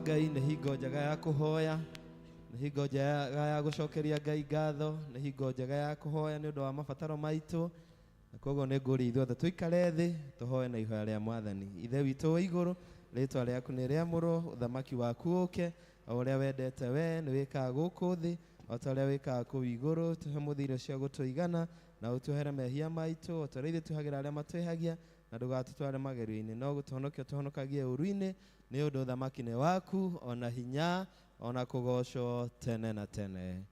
Ngai, nĩ hingo njega ya kũhoya, nĩ hingo njega ya gũcokeria Ngai ngatho, nĩ hingo njega ya kũhoya nĩ ũndũ wa mabataro maitũ. Na koguo nĩ ngũria ithuothe tũikare thĩ tũhoe na ihoya rĩa Mwathani. Ithe witũ wa igũrũ, rĩtwa rĩaku nĩ rĩamũrwo, ũthamaki waku ũke, o ũrĩa wendete we nĩ wĩkaga gũkũ thĩ o ta ũrĩa wĩkaga kũu igũrũ. Tũhe mũthĩ irio cia gũtũigana, na ũtuohere mehia maitũ o ta ũrĩa ithuĩ tuohagĩra arĩa matwĩhagia, na ndũgatũtware magerio-inĩ, no gũtũhonokia ũtũhonokagie ũũru-inĩ, nĩ ũndũ ũthamaki nĩ waku, o na hinya, o na kũgoocwo tene na tene.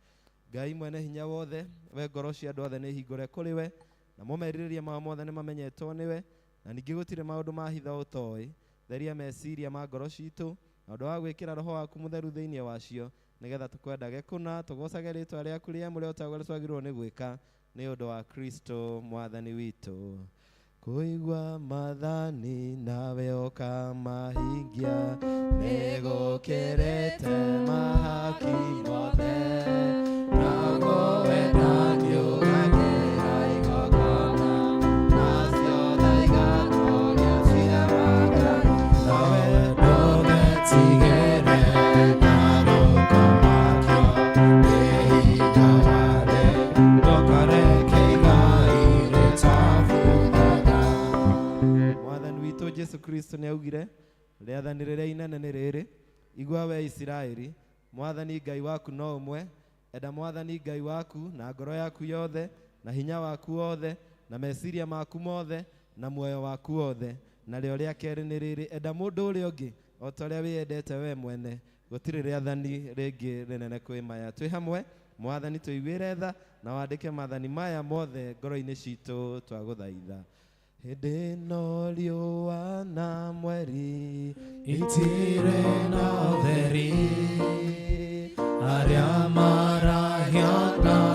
Ngai mwene hinya wothe, we ngoro cia andũ othe nĩ hingũre kũrĩ we, namo merirĩria mao mothe nĩ mamenyetwo nĩwe, na ningĩ gũtirĩ maũndũ ma hitho ũtoĩ. Theria meciria ma ngoro citũ na ũndũ wa gwĩkĩra Roho waku Mũtheru thĩinĩ wacio, nĩgetha tũkwendage kũna, tũgoocage rĩĩtwa rĩaku rĩamũre o ta ũrĩa twagĩrĩirwo nĩ gwĩka, nĩ ũndũ wa Kristo Mwathani witũ. Kũigua maathani nawe ũkamahingia nĩ gũkĩrĩte mahaki mothe, naguo wendani ũgakĩra igongona, nacio tha igatoria ciira wa Ngai. Nawe ndũgetigĩre na ndũkamakio nĩ hinya wa thĩ, ndũkareke igai rĩtabuthaga. Mwathani witũ Jesu Kristo nĩ augire, rĩathani rĩrĩa inene nĩ rĩrĩ, igua we Isiraeli, Mwathani Ngai waku no ũmwe, enda Mwathani Ngai waku na ngoro yaku yothe, na hinya waku wothe, na meciria maku mothe, na muoyo waku wothe. Narĩo rĩa kerĩ nĩ rĩrĩ, enda mũndũ ũrĩa ũngĩ o ta ũrĩa wĩyendete we mwene. Gũtirĩ rĩathani rĩngĩ rĩnene kwĩ maya. Twĩ hamwe, Mwathani tũiguĩre tha na wandĩke maathani maya mothe ngoro-inĩ citũ, twagũthaitha. Hĩndĩ ĩno riũa na mweri itirĩ na ũtheri, arĩa marahiana